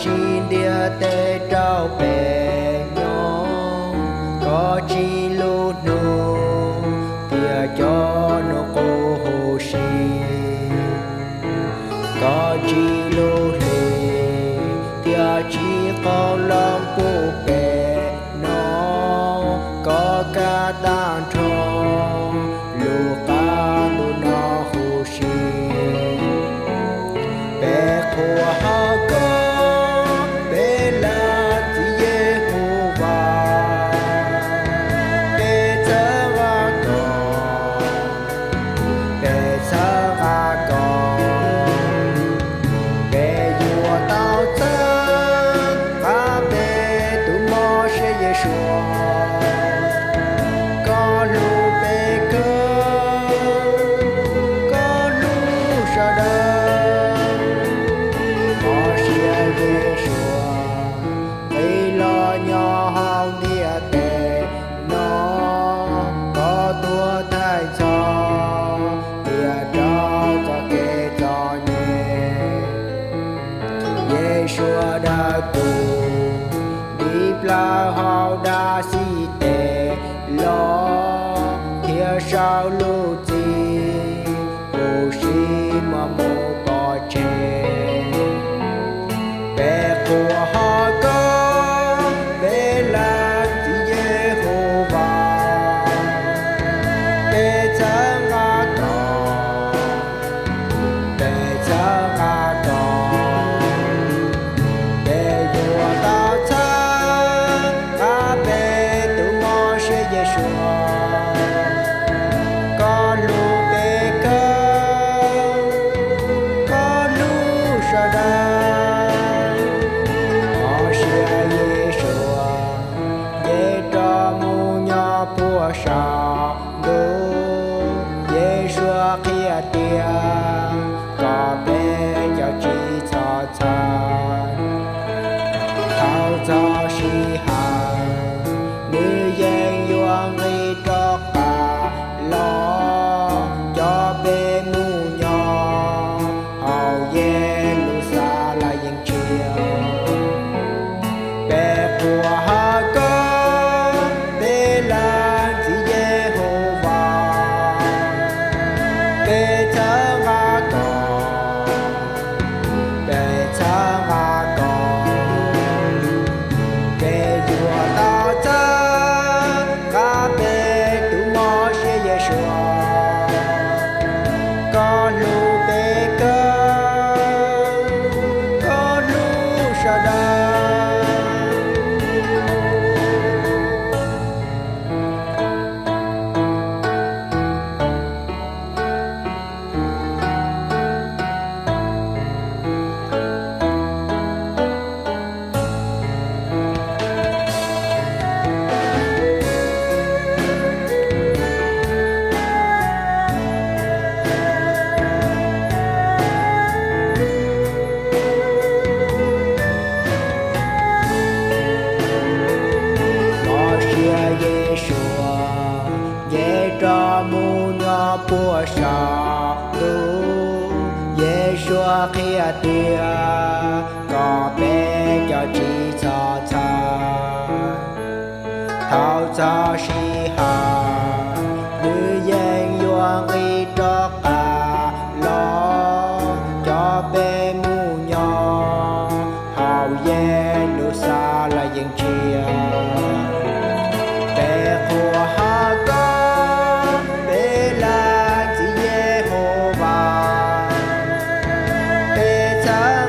tsis ntiaj teb rau peb nyob, koj tsis lub hnub thiab cov hnub qub huv si, koj tsis lub hli thiab tsis qhov loj pub peb noj, koj kav tag nrho lub qab ntuj no huv si. Peb qhuas hauv koj, peb leej txiv Yehauvas, peb txhawb nqa koj, peb txhawb nqa koj, peb yuav tau txhawb nqa peb tus mos siab Yeshua. Koj hlub peb kawg, koj hlub sawv daws. Mos siab Yeshua nqis los nyob hauv ntiaj teb no, koj tuag thaij txhoj thiab rau txoj kev txom nyem. Yeshua dawb tus nti plaws hauv dab xib tes los thiab sau lub txim huv si muab mus pov tseg. Peb qhuas hauv koj, peb leej txiv Yehauvas, peb txhawb nqa koj, peb txhawb nqa koj, peb yuav tau txhawb nqa peb tus mos siab Yeshua. Koj hlub peb kawg, koj hlub sawv daws. Mos siab Yeshua nce rov mus nyob puag saum ntuj. Yeshua qhia tias kom peb cov tsis txhob txhawj. Thaum txog sij hawm, nws yeej yuav nqis rov qab los coj peb mus nyob hauv Yeluxalees yeeb tshiab. Peb qhuas hauv koj, peb leej txiv Yehauvas, peb txhawb nqa koj, peb txhawb nqa koj, peb yuav tau txhawb nqa peb tus mos siab Yeshua. Koj hlub peb kawg, koj hlub sawv daws. Mos siab Yeshua nce rov mus nyob puag saum ntuj. Yeshua qhia tias kom peb cov tsis txhob txhawj. Thaum txog sij hawm, nws yeej yuav nqis rov qab los coj peb mus nyob hauv Yeluxalees yeeb tshiab. Peb qhuas hauv koj, peb leej txiv Yehauvas, peb txhawb